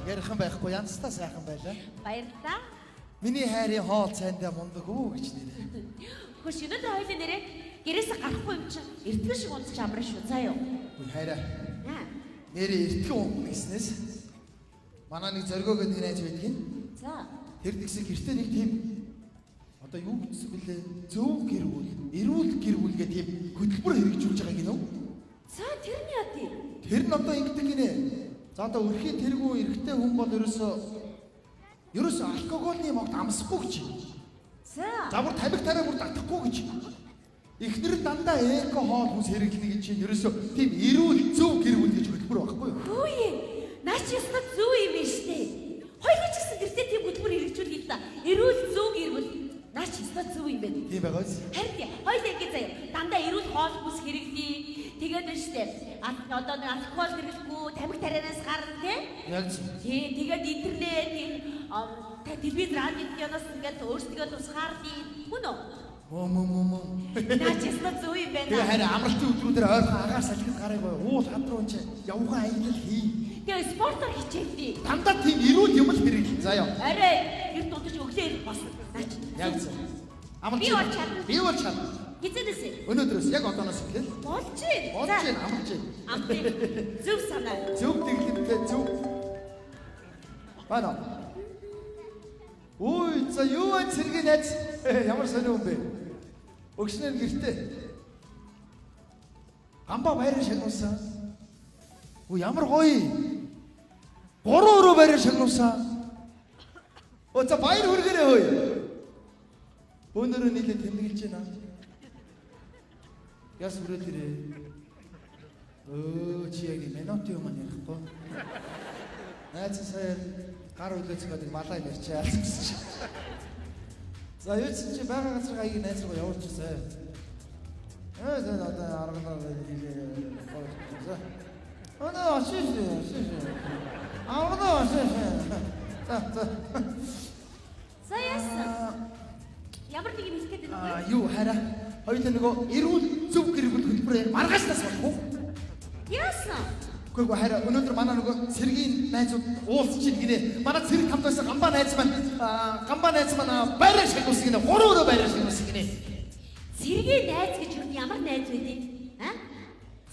Ярих юм байхгүй, янзтай сайхан байлаа. Баярлалаа. Миний хайрын хоол цайндаа мундаг үү гэж нэрээ. Хөөш, өнөөдөр хоёлаа нэрээ гэрээсээ гарахгүй юм чинь эртгэн шиг унтчих амраа шүү. Заа юу? Үгүй хайраа. Аа. Нэрээ эртгэн унтна гэснээс манай нэг зоригоо гэдэг найз байдгийн. За. Тэр тэгсэн гэртээ нэг тийм одоо юу гэсэн бэлээ? Зөв гэр бүл, эрүүл гэр бүл гэх тийм хөтөлбөр хэрэгжүүлж байгаа гинөө. За, тэр нь яа тий? Тэр нь одоо ингэдэг гинэ. За, одоо өрхийн тэргүү эрэгтэй хүн бол ерөөсөө алкоголны могт амсахгүй гэж. За. За, бүр тамхи тараа бүр татахгүй гэж. Эхнэр нь дандаа эко хоол хүнс хэрэглэнэ гэж чинь ерөөсөө тийм эрүүл зөв гэр бүл гэж хөтөлбөр байхгүй юу? Хөөе. Наа чи ёстой зөв юм байна штэ. Хоёулаа ч гэсэн гэртээ тийм хөтөлбөр хэрэгжүүлэе л да. Эрүүл зөв гэр бүл. Наа чи ёстой зөв юм байна. Тийм байгаа биз? Харин тий, хоёулаа ингэ заяа. Дандаа эрүүл хоол хүнс хэрэглэе. Тэгээд байна штэ. Одоо нэг алкогол хэрэглэхгүй, тамхи тарианаас гарна тий. Яг зөв. Тий, тэгээд интернет энэ та телевиз, радио киноос ингээд өөрсдөө тусгаарлая. Хүн үү? Мө мө мө мө. Наа чи ёстой зөв юм байна. Тэгээ харин амралтын өдрүүдээр ойрхон агаар салхинд гарыг бай. Уул хад руу чи явган аялал хий. Тэгээ спортоор хичээллээ. Дандаа тийм эрүүл юм л хэрэглэн заяа. Арай эрт унтаж өглөө ирэх болсон. Наа чи. Яг зөв. Амарч. Би бол чадна. Би бол чадна. Хизэнээс Өнөөдрөөс яг одооноос эхлээл. болж байна. Болж байна, амарч байна. Амтын зөв санаа. Зөв дэглэмтэй зөв. Байна. Үй, за, юу вэ, цэргийн найз? Ямар сонио юм бэ? Өгснөр гэртээ. Гамба байраа шагнуулсан. Үй, ямар гоё. Гурван өрөө байраа шагнуулсан. Оо, за, баяр хүргээрэй хөөе. Бөөнөрөө нийлээ тэмдэглэж байна. Яс хүрээд ирээ. Өө, чи яг минутын юм ярихгүй. Найз сая гар үлээцгээд малай ярьчаа гэсэн чи. За, юу чи байгаа газар аяг найз руу явуулчихсай. За, одоо аргалаа хийлээ. За. Одоо ашиж ашиж. Аргалаа ашиж. За за. За, яасан? Ямар нэг юм хэлэх гээд байна Аа вэ? юу, хараа. Хоёулаа нөгөө эрүүл зөв гэр бүл хөтөлбөрөө маргаашнаас болох уу? Яасан? Үгүй үгүй, хараа, өнөөдөр манай нөгөө цэргийн найзууд уулзч ийн гинэ. Манай цэрэг хамт байсан гамбаа найз маань гамбаа найз маань байраа шагнуулсан гинэ. Гурван өрөө байраа шагнуулсан гинэ. Цэргийн найз гэж юу, ямар найз байдгийг? А?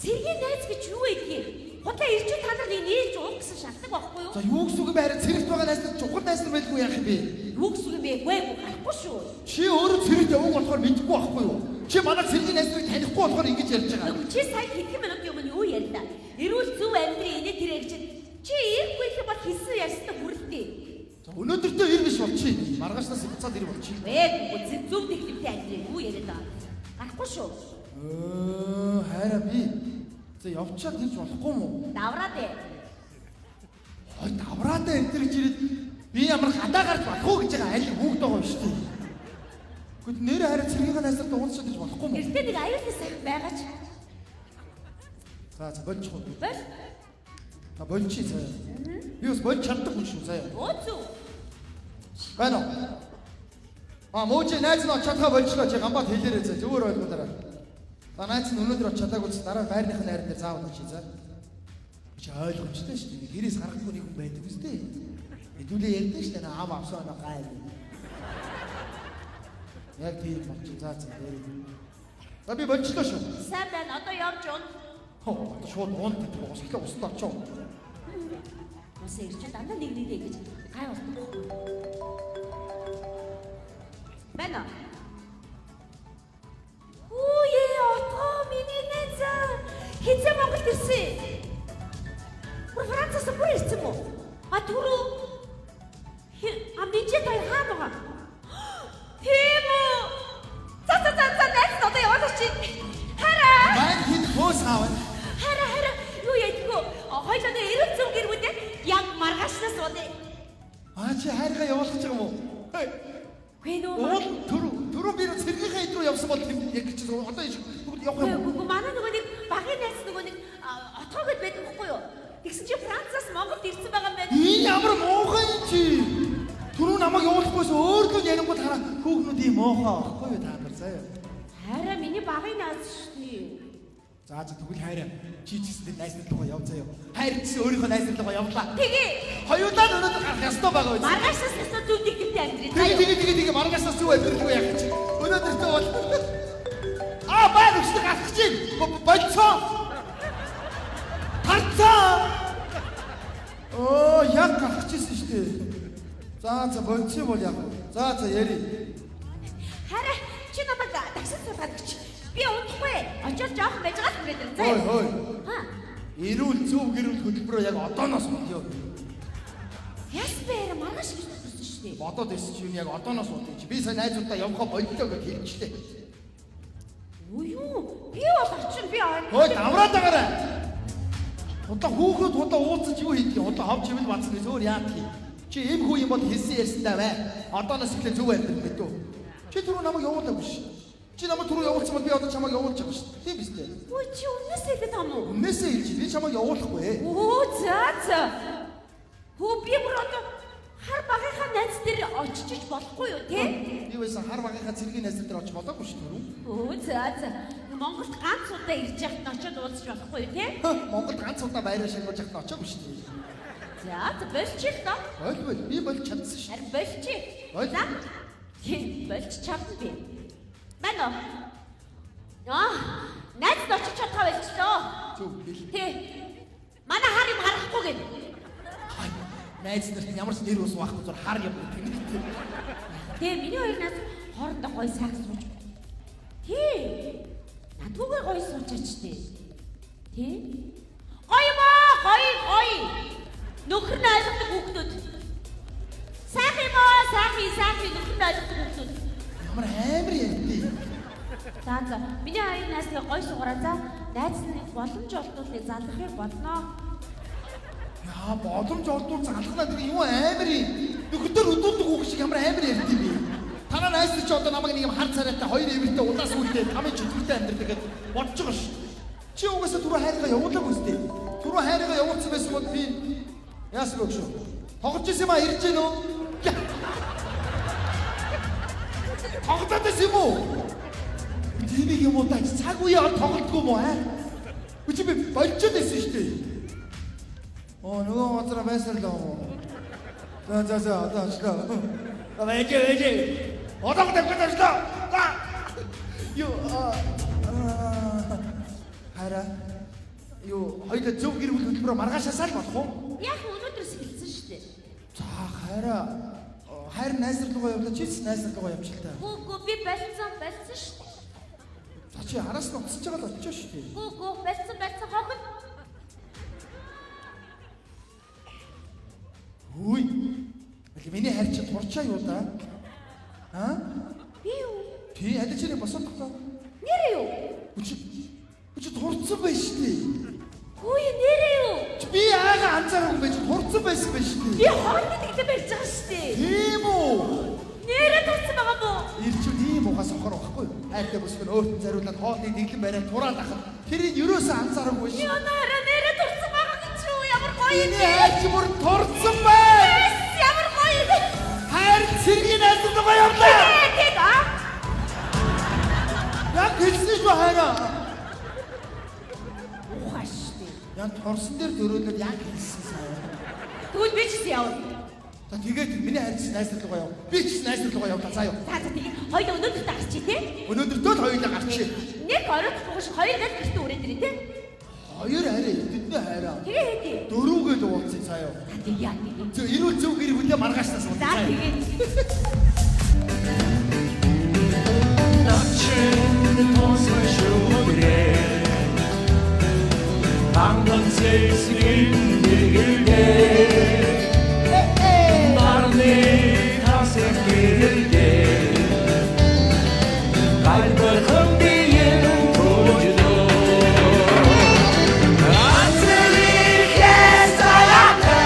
Цэргийн найз гэж юу байдгийг? Худлаа ирчүү, та нар нэг нийлж уух гэсэн шалтгаан байхгүй юу? За, юу гэсэн үг юм бэ? Харин цэрэгт байгаа найз нар чухал найз нар байлгүй яах юм бэ? Юу гэсэн үг юм бэ? Үгүй ээ, гарахгүй шүү. Чи өөрөө цэрэгт яваг болохоор мэдэхгүй байхгүй юу? Чи манай цэргийн найз нарыг танихгүй болохоор ингэж ярьж байгаа. Үгүй, чи сая хэдхэн минутын өмнө юу ярьлаа? Эрүүл зөв амьдрын инээ тэрэ гэж чи ирэхгүй юм бол хэлсэн ярьстай хүрэлтээ. За, өнөөдөртөө ир биш болчих. Маргаашнаас буцаад ир болчих. Үгүй, зөв дэглэмтэй амьдрын юу яриад байгаа? Гарахгүй шүү. Өө, хайраа, би за явчаад хэлж болохгүй юм уу? Давраад ээ. Хой, давраад энэ төр гэж ирээд би ямар гадаа гарч болох уу гэж байгаа аль хүүхд байгаа юм шүү дээ. Гэхдээ нэрээ хараа цэргийн найз нартай уулзчаад иж болохгүй юм уу? Гэртээ нэг аюултай сайхан байгаач. За за, болчих уу? Бол. За, болчих заяа. Би бас болж чаддаг хүн шүү заяа. Өө, зөв. Байна уу? А мууч найз нь очиадгаа болчлоо, чи гамбат хэлээрэй заа. Зүгээр ойлгуулаарай. За, найз нь өнөөдөр очиж чадаагүй ч дараа байрных нь найран дээр заавал очие заа. Чи ойлгомжтой шүү дээ. Гэрээс гаргахгүй нэг хүн байдаг үстэй. Хэдүүлээ ярьдэн шүү дээ. Ам авсан оноо гай. Яг тийм болчих. За за, дээр. За, би болчлоо шүү. Сайн байна. Одоо явж ун. Хоо, одоо шууд уун гэдэг ус ихлэ усанд очоо. Уусаа ирчүү дандаа нэг нэгээ гэж гай болдог. Байна. Үе, отгоо, миний найз хизээ Монголд ирсэн. Бүр Францаас бүр ирсэн мүү? А түрүү а минжээ таа хаана байгаа? Тийм үү? За за за за, найз нь одоо яваад очив. Хараа. Маань хэд хөөс аав. Хараа, хараа, юу ядгүй. Хоёлоо нэг эрүүл зөв гэргүүдээ яг маргаашнаас удаа. А чи хайргаа явуулах гэж байгаа юм уу? Хей. Үгүй нөө. Уул түрүү би цэргийнхээ хэд рүү явсан бол тэм яг чи одоо тэгвэл явах юм уу? Үгүй, манай нөгөө нэг багын найз нөгөө нэг отгоо гэд байдаг байхгүй юу? Тэгсэн чи Францаас Монголд ирсэн байгаа юм байна. Энэ ямар муухай юм чи? Түрүү намайг явуулахгүйс өөрлөө ярингууд хараа, хүүхнүүд ийм муухай байхгүй юу та нар заяа. Хараа, миний багын найз шүү дээ. За за, тэгвэл хайраа, чи ч гэсэн тэр найз нар руугаа яв заяа. Хайр ч гэсэн өөрийнхөө найз нар руугаа явлаа. Тэгээ. Хоёулаа л өнөөдөр гарах ёстой байгаа биз? Маргаашаас ёстой зөв дэгдэлтэй амьдрий. Тэгээ, тэгээ, тэгээ, тэгээ, маргаашаас зөв амьдралгүй яах чи. Өнөөдөртөө бол Аа баа нүхтэй гарах чинь. Болцоо. Тарцаа. Оо, яг гарах чийсэн шүү дээ. За за, болцсон бол яг. За за, яри. Хараа, чи намайг такси суулгаад өгч. Би удахгүй. Очоод жоохон байж байгаа л хүрээд ирнэ. Хой хой. Ха. Эрүүл зөв гэрүүл хөтөлбөрөө яг одооноос бодъё. Яс бээр маргааш гэж бодсон шүү дээ. Бодоод ирсэн чи юм яг одооноос бодъё чи. Би сая найзуудаа явхаа боллоо гэж хэлчихлээ. Үгүй юу? Би бол очин, би ой. Хөөе, давраад байгаарай. Худлаа хүүхнүүд худлаа уулзаж юу хийх юм? Худлаа хов чимэл бацсан гэж өөр яадаг юм? Чи эм хүү юм бол хэлсэн ярьсандаа бай. Одооноос эхлээ зөв амьдрал мэдүү. Чи түрүү намайг явуулаагүй ш. Чи намайг түрүү явуулсан бол би одоо чамайг явуулж байгаа ш. Тийм биз дээ? Үгүй, чи өмнөөс хэлээд байгаа юм уу? Өмнөөсөө хэлж, би чамайг явуулахгүй. Өө, за за. Хөө, би бүр одоо хар багийнхаа найз дээр очиж болохгүй юу те? Би байсан хар багийнхаа цэргийн найз дээр очиж болоогүй ш түрүү. Өө, за за. Монголд ганц удаа ирж яхад нь очиод уулзч болохгүй юу те? Монголд ганц удаа байраа шагнуулж яхад нь очоогүй ш. За за, болчих л доо. Боль боль, би болж чадсан ш. Харин болчих. Боль. За. Тийм, болж чадна би. Мань уу? Аа, найзд очиж чадхаа болчлоо. Зөв бил. Тий. Манай хар юм харахгүй гэв. Хай, найз нарт ямар ч нэр ус байхгүй зур хар юм гэх юм. Тий, миний хоёр найз хоорондоо гоё сайхан сууж. Тий. Надгүйгээ гоё суучаач тий. Тий. Гоё юм аа, гоё гоё. Нөхөр нь ойлгодог хүүхдүүд. Сайхан юм аа, сайхан сайхан, нөхөр нь ойлгодог хүүхдүүд. Ямар амар ярьдээ. За за, миний хоёр найз тэгээ гоё суугараа за. Найз нэг боломж олдвол залхахыг бодноо. Яа, боломж олдвол залхнаа тэр юм амар юм. Нөхдөр өдүүлдэг хүүхд шиг ямар амар ярьдээ би. Танаа найз чи одоо намайг нэг юм хар царайтай хоёр эвэртэй улаас үлдээ тамын чөтгөртэй амьдрдаг гэж бодож байгаа ш. Чи угаасаа түрүү хайргаа явуулаагүй үстэй. Түрүү хайргаа явуулсан байсан бол би яасан бэ шүү. Тоглож исэн юм а, ирж гин үү? Тоглоод байсан юм уу? Тимийг юм уу таач цаг үеэ ол тоглодгүй юм уу аа? Үгүй, чи би болчиход байсан шүү дээ. Оо, нөгөө газар байсаар л уу. За за за, одоо очлоо. За, байж байж. Одоо тавих очлоо. За. Юу хайраа. Юу, хоёулаа зөв гэр бүл хөтөлбөрөөр маргаашаасаа л болох уу? Яг өнөөдрөөс эхэлсэн шүү дээ. За, хайраа, хайр найз нар руугаа явлаа. Чи ч найз нар руугаа явчих л та. Гүү гүү, би болцсон болцсон шүү дээ. За, чи араас нь уцсаж байгаа л очиж шүү дээ. Гүү гүү, болцсон болцсон, хохол. Хөөе. Аль миний хайр чи турчаа юу да? Аа? Би юу? Тий, аль чиний босоод тогтоо. Нэрээ юу? Үчи. Үчи турцсан байж шүү дээ. Хөөе, нэрээ юу? Чи би яага анзаараагүй байж турцсан байсан байж шүү Би дээ. хоорондоо тэглээ барьж байгаа шүү дээ. Тийм үү? Нэрээ турсан байгаа мó? Ирчүүд ийм ухаа сохор байхгүй юу? Хайртай бүсгүй нь өөртөө зориулаад хоолыг дэглэн бариад тураал ахад тэрийг ерөөсөө анзаараагүй шүү. Яна нэрээ турсан байгаа гэж юу? Ямар гоё юм Миний бэ? хайр чи бүр турцсан бай. Ямар гоё юм бэ? Хайр цэргийн найз руугаа явлаа. Тэг аа. Яг хэлсэн шүү хайраа. Ухаа шүү дээ. Яг турсан дээр дөрөөлөд яг хэлсэн сайн. Тэгвэл би ч гэсэн явна. За, тэгээд миний хайр чи найз руугаа яв. Би ч найз руугаа явлаа заа юу. За за, тэгээд хоёул өнөөдөр гарчи те. Өнөөдөртөө л хоёулаа гарчи. Нэг оройтхгүй шиг хоёр гал гэртээ үрээд ирээ те. Хоёр арай тэдний хайраа. Тэгээ хэдий. Дөрөвгээд уулзъя заа юу. За, тэгээ тэгээ. Зөв эрүүл зөв гэр бүлээ маргаашнаас За, уулзъя. тэгээд. Начин тонсой шүрээ Ханган сэлсгэн дэгэлдээ Нарны тасаг гэрэлдээ Гайбархан биеэн тожлоо Ацэрихээ саятай.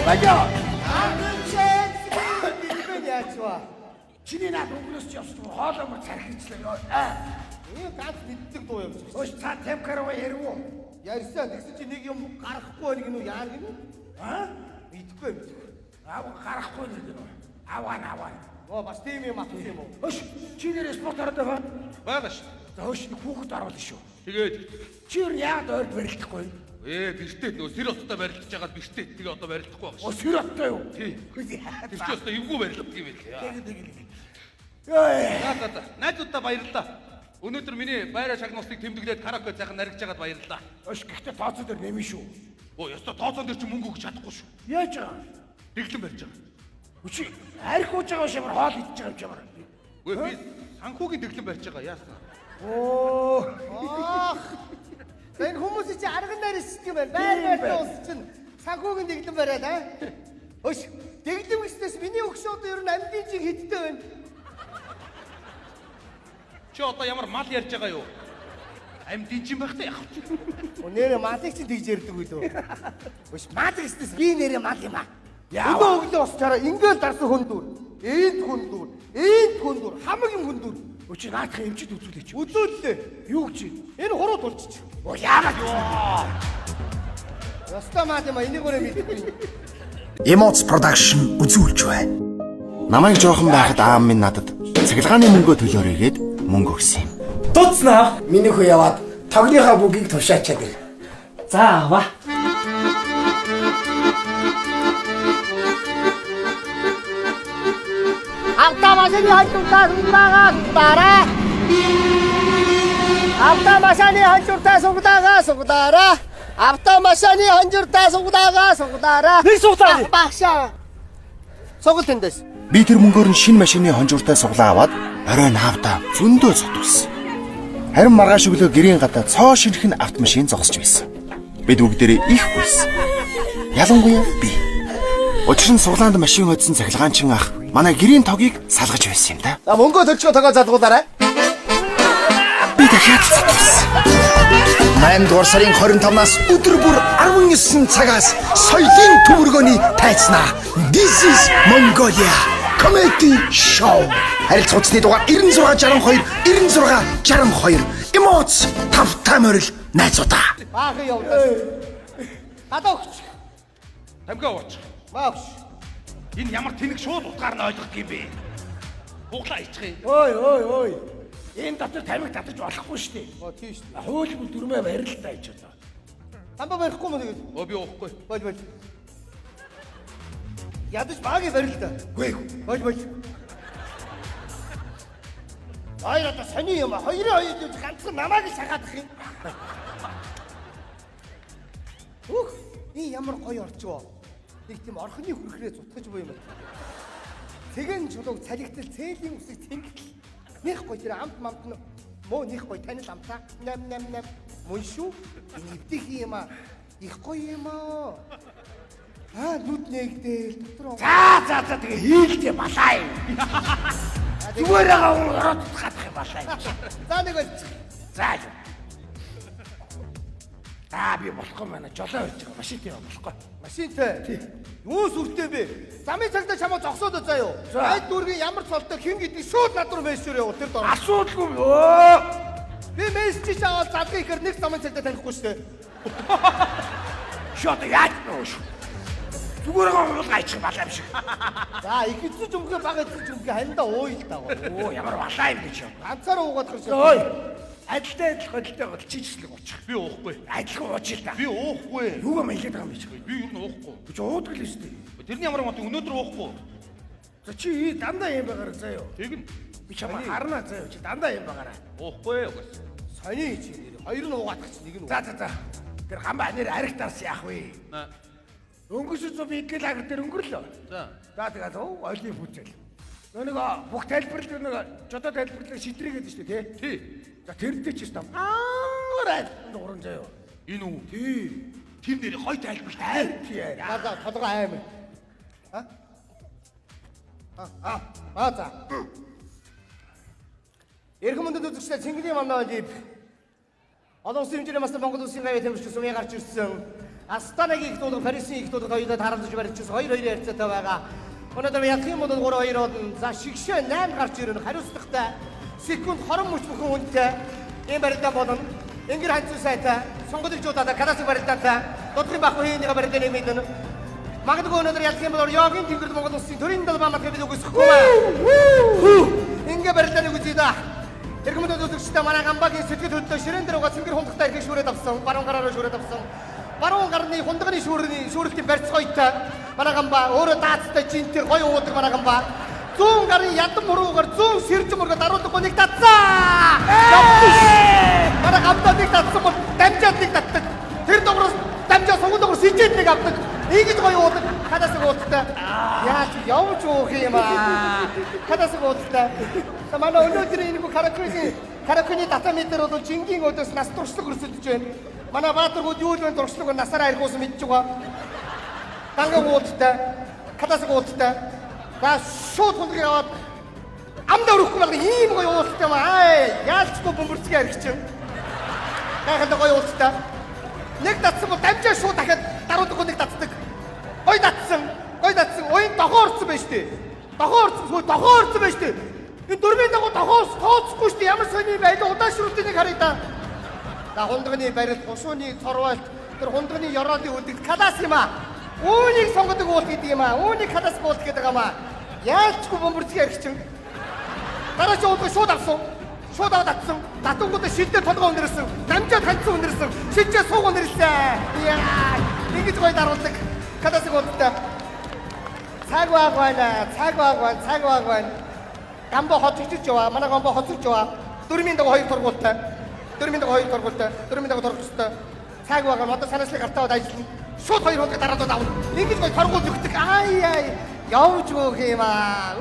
Бажо. Яаж вэ? Чиний наад өнгөрөөс чи явсан хоолой мөр цархичлаа. Аа. Энэ ганц мэддэг дуу юм шиг. Өөш, та Тамкарова ярив уу? Ярьсан, тэгсэн чи нэг юм гарахгүй нэг нү яа гинэ? Аа? Мэдэхгүй мэдэхгүй. Аав гарахгүй нэг юм. Аваа аваа. Оо, бас тийм юм авсан юм уу? Өөш, чи нэр спорт ороод байгаа. Байгаа шүү. За, өөш, нэг хүүхэд оруулна шүү. Тэгээд Чи юу яагаад ойр барилдахгүй? Бэртээ нөө сэр оттой барилдаж байгаад бэртээ тэгээ одоо барилдахгүй байх Оо шүү. сэр оттой юу? Тий. Тэр чи өстой эвгүй барилддаг юм байлээ. Тэг тэг тэг. Йоо. За за за. Найзуудаа баярлалаа. Өнөөдөр миний байраа шагнуултыг тэмдэглээд караоке сайхан наригж байгаад баярлалаа. Ош гэхдээ тооцоо дээр нэмэн шүү. Оо ёстой тооцоон дээр чи мөнгө өгч чадахгүй шүү. Яаж байгаа? Дэглэн барьж байгаа. Үчи арх ууж байгаа шамар хоол идэж байгаа юм чамар. Үгүй би санхүүгийн дэглэн барьж байгаа яасан. Оо. Ах. За энэ хүмүүс чи арган дээр исдэг юм байна. Байр байртай ус чинь санхүүгийн дэглэм бариад аа. Өш дэглэм гэснээс миний өгшөө одоо ер нь амьдын жиг хэдтэй байна. Чи одоо ямар мал ярьж байгаа юу? Амьдын жин байх та яах вэ? О нэрэ малыг чинь тэгж ярьдаг үлээ. Өш мал гэснээс би нэрэ мал юм аа. Яа. Өдөө өглөө босчаараа ингээл дарсан хүндүр. Энд хүндүр, энд хүндүр, хамаг юм хүндүр. Үчи наадах эмчид үзүүлээч. Үзүүллээ. Юу гэж? Энэ хуруу тулчих. Оо яагаад юу? Ёстой мал юм аа энийг өөрөө мэдгүй. Emots Production үзүүлж байна. Намайг жоохон байхад аав минь надад цахилгааны мөнгөө төлөөрэй гээд мөнгө өгсөн юм. Дуцнаа. Миний хүү яваад тогныхаа бүгийг тушаачаад ир. За аваа. Автомашины хажууртаа сугдаага сугдаарай. Автомашины хажууртаа сугдаага сугдаарай. Автомашины хажууртаа сугдаага сугдаарай. Нэг сугдаа. Багшаа. Сугал тэндээс. Би тэр мөнгөөр нь шинэ машины хонжууртай суглаа аваад орой наавда зөндөө цотулсан. Харин маргааш өглөө гэрийн гадаа цоо шинхэн автомашин зогсож байсан. Бид бүгдээрээ их гүйсэн. Ялангуяа би. Учир нь суглаанд машин hodсон цахилгаанчин ах манай гэрийн тогийг салгаж байсан юм да. За мөнгөө төлчгөө тогоо залгуулаарай. Би дахиад цотулсан. 8 дугаар сарын 25-наас өдөр бүр 19 цагаас соёлын төвөргөний тайзнаа. This is Mongolia Comedy Show. Харилцах утасны дугаар 96 62 96 62. Эмоц тавтай морил найзуудаа. Баахан явлаа. Гадаа өгч. Тамхи ууч. Маа өгч. Энэ ямар тэнэг шууд утгаар нь ойлгох юм бэ? Хуглаа ичих юм. Ой ой ой. Энэ дотор тамхи татаж болохгүй шүү дээ. Оо тийш шүү. Хууль дүрмээ барилдаа гэж одоо. Тамба барихгүй мó тэгээд. Өө би уухгүй. Болж болж. Ядаж багийг барил та. Үгүй. Болж болж. Хоёр одоо сони юм а. Хоёрын хоёр гэж ганцхан намайг л шахаадах юм. Үх, энэ ямар гоё орчвоо. Нэг тийм орхины хүрхрээ зутгаж буй юм байна. Цэгэн чулууг цалигтал цээлийн үсэг цэнгэл. Них гоё тэр амт мамт нь мөө них гоё танил амтаа. 8 8 8 мөн шүү. Энэ эвдэх юм а. Их гоё юм аа. Аа нүд нэгдэл дотор За за за тэгээ хийлдэ балаа юм. Зүгээр байгаа ороод татах юм балаа юм. За нэг болчих. За. За би болохгүй байна. Жолоо байж байгаа. Машинтай явах болохгүй. Машинтай. Юу сүртэй бэ? Замын цагдаа чамаа зогсоод заа юу. За. Аль дүүргийн ямар цолтой хэн гэдгийг шууд над руу мессежээр явуул тэр дор. Асуудалгүй. Өө. Би мессеж аваад задгийн ихээр нэг замын цагдаа танихгүй шүү дээ. Чи одоо яаж нөө шүү. Зүгээр байгаа хуулга ичих балаа юм шиг. За их эзэн жумхээ бага эзэн жумхээ харин да ууйл даа. Өө ямар балаа юм гэж. Ганцаараа уугаад гарч. Ой. Адилтай адилхан адилтай гол чижлэг уучих. Би уухгүй. Адилхан уучих л та. Би уухгүй. Юу юм хэлээд байгаа юм бэ чи? Би ер нь уухгүй. Би чи уудаг л шүү дээ. Тэрний ямар мод өнөөдөр уухгүй. За чи дандаа юм байгаараа заяа. Тэг нь Би чамаа харнаа заяа. Чи дандаа юм байгаараа. уухгүй угаас. Сони чи нэр хоёр нь уугаад гарч нэг нь. За за за. Тэр гамбаа нэр арих дарс яах вэ? На. Өнгөрсөн зам ингээл агар дээр өнгөрлөө. За. За тэгээд өө олийн бүцэл. Нөө нэг бүх тайлбарлал нэг жодоо тайлбарлал шидрээ гэдэг шүү дээ тий. Тий. За тэрнтэй ч юм амар айл дуран заяа. Энэ үү? Тий. Тэр нэрийг гой тайлбарлаа. Тий. За за толгой аймар. А? А а за. Эрхэм мөндөд үзэгчдээ цэнглийн манаа дип. Олон улсын хэмжээний мастер Монгол улсын гавьяа тамирчин сумын гарч ирсэн. Астанагийн их дуулга, Парисын их дуулга хоёулаа тарамсаж барьчихсан 2-2 харьцаатай байгаа. Өнөөдөр ялах юм бол 3-2 болно. За шигшээ 8 гарч ирнэ. Хариуцлагатай секунд 20 мөч бүхэн үнэтэй. Ийм барилдаа болно. Энгэр ханцуу сайтай, сонгодог жуудаа классик барилдаатай, дутхын бах хийнийга барилдааны мэднэ. Магадгүй өнөөдөр ялах юм бол Йогийн тэнгэрд Монгол улсын төрийн далбаа матыг бид үгүйсэхгүй. Ингээ барилдааны үзье да. Эрхэм хүндэт үзэгчдээ, манай Гамбагийн сэтгэл хөдлөө ширээн дээр байгаа цэнгэр хундагтай эрхийг шүүрээд авсан. Баруун гараараа шүүрээд авсан. Баруун гарны хундагны шүүрний шүүрэлтийн барьц гоётой. Манай Гамба өөрөө даацтай, жинтэй гоё уудаг манай Гамба. Зүүн гарын ядан муруугаар зүүн сэржин мөргө даруулахгүй нэг татсан. Манай Гамба нэг татсан бол дамжаад нэг татдаг. Тэр дугуураас дамжаа суган дугаар сижээд нэг авдаг. Ингэж гоё уудаг. Хадаас уудтай. Яаж явж уух юм аа. Хадаас уудтай. За, манай өнөөдөр энэ бүх караокены татами дээр бол жингийн өдөөс нас туршлага өрсөлдөж байна. Манай баатаргууд юу л вэ, туршлага насаараа архиусан мэдж байгаа. Данган уудтай. Хадаас уудтай. За, шууд хундгийг аваад амдаа өрөхгүй байгаа ийм гоё уулттай юм аа. Яалчгүй бөмбөрцгийн архичин. Гайхалтай гоё уулттай. Нэг татсан бол дамжаа шууд дахиад даруулахгүй нэг татдаг. Гой татсан. Гой татсан. Уян дохоо орсон байж тээ. Дохоо орсон. Сүү дохоо орсон байж тээ. Энэ дөрмийн дагуу дохоос тооцохгүй шүү дээ. Ямар сони юм байлаа. Удаашруултыг нэг харъя да. За, хундагны барилт, хушууны цорвойлт, тэр хундагны ёроолын үлдэгдэл калас юм аа. Үүнийг сонгодог уулт гэдэг юм аа. Үүнийг калас уулт гэдэг юм аа. Яалчгүй бөмбөрцгийн архичин. Дараагийн уулга шууд авсан. Шууд аваад татсан. Татангуудаа шилдэ толгой өндөрлсөн. Дамжаад хандсан өндөрлсөн. Шилжээ сууг өндөрлсөн. Яа. Ингэж гоё даруулдаг. Каласыг уулттай. Цаг баг байна. Цаг баг байна. Цаг баг байна. Гамбо хоцогчж яваа. Манай гамбо хоцогч яваа. Дөрмийн дагуу хоёр торгуултай. Дөрмийн дагуу хоёр торгуултай. Дөрмийн дагуу торгуултай. Цаг баг. Одоо санаачлаг гартаа аваад ажиллана. Шууд хоёр хоног дараалал авна. Ингэж гоё торгуул өгдөг. Ай ай. Явж өөх юм аа.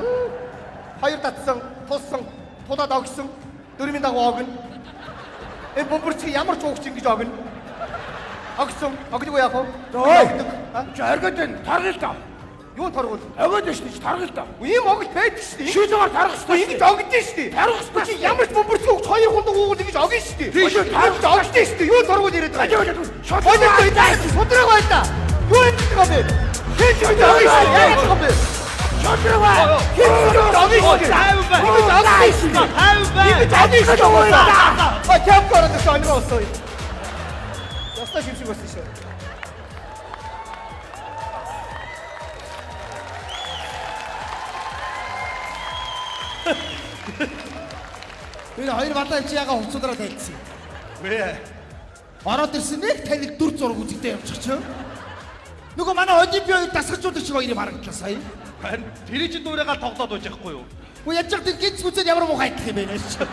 Хоёр татсан, тулсан, тулаад огсон. Дөрмийн дагуу огно. Энэ бөмбөрцгийг ямар ч уугч ингэж огно. Огсон, огдгүй яах вэ? Ой. Огдог. Чи оргиод байна. Торгол та. Юу торгуул? Огоод байна шүү дээ. Торгол та. Ийм огт байдаг шүү дээ. Шүлгээр торгох шүү. Ингэж огдсон шүү дээ. Торгох шүү. Чи ямар ч бөмбөрцгийг өгч хоёр хундаг уугуул ингэж огно шүү дээ. Тийш үү, Ингэж огдсон шүү дээ. Юу торгуул яриад байгаа юм? Шууд. Судраг байл та. Юу ярьж байгаа юм бэ? Хийж огно шүү дээ. Яагаад байгаа юм бэ? Шудраг бай. Хийж огно шүү дээ. Ингэж огдсон шүү дээ. Ингэж огно шүү дээ. А кемп ороод ирсэн онигоо болсон. Ястай шимшиг болсон шүү. Энэ хоёр балаа чи яга хувцуудраа тайлцсан. Вэ. Ороод ирсэн нэг танил дүр зураг үзэгдээ явчих чинь. Нөгөө манай Олимпи хоёр дасгалжуулагч шиг хоёрыг харагдлаа сая. Харин тэр чинь дуурайгаа тоглоод байж байхгүй юу? Үгүй яаж ч тэр гинц гүцээд ямар муухай айдлах юм бэ нэ чи.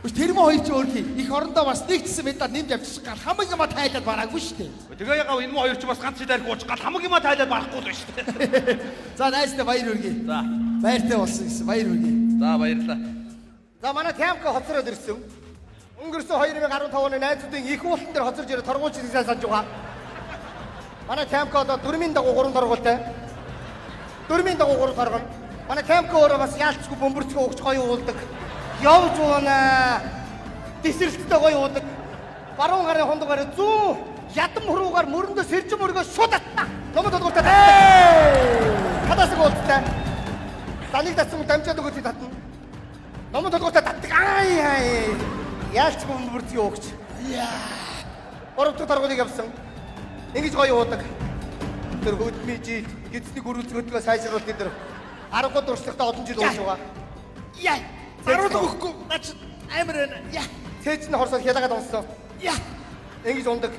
Үгүй тэр мө хоёр чи өөр хий. Их орондоо бас нэг чсэн медаль нэмж авчиж гал хамаг юма тайлаад бараагүй шүү дээ. Тэгээ ягаа энэ мө хоёр чи бас ганц жил арх ууч гал хамаг юма тайлаад барахгүй л байна шүү дээ. За, найстай баяр хүргэе. За. Баяртай болсон гэсэн баяр хүргэе. За, баярлалаа. За, манай Тямка хоцроод ирсэн. Өнгөрсөн 2015 оны найзуудын их уултан дээр хоцорж ирээ торгуулж ирсэн санаж байгаа. Манай Тямка одоо дөрмийн дагуу 3 торгуултай. Дөрмийн дагуу 3 торгоно. Манай Тямка өөрөө бас яалчгүй бөмбөрцгөө өгч гоё уулдаг. Явж уунаа. Дисрэлттэй гоё уудаг. Баруун гарын хундаг барай зүүн ядан хуруугаар мөрөндөө сэржин мөргөө шууд татна. Номод тодгуултай. Хадаас уулттай. Даныг татсан дамжаад өгөөд татна. Номон толгойтой татдаг. Ай ай. Яалч бөмбөрцгийн өгч. Гурав дахь торгуулийг явсан. Ингэж гоё уудаг. Тэр хөдөлмөний жил гидсний гөрүүлцгөөдгөө сайжруулалт энэ төр аргагүй туршлагатай олон жил ууж байгаа. Яа. Харуулга өгөхгүй. Наа чи амар байна. Яа. Цээж нь хорсоод хялагаад унсан. Яа. Ингэж ундаг.